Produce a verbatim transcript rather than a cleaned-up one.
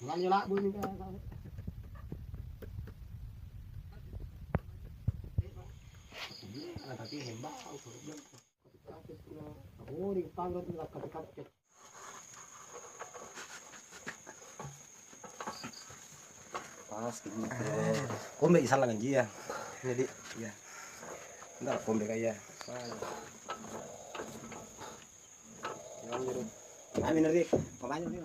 Ngalyo labu ini kan. Iya, tapi hembau. Oh, di panggot ini kacce-kacce. Pas gitu. Kombe sallang anjia. Jadi, ya. Entar kombe kaya. Kami nari, pamanya ni.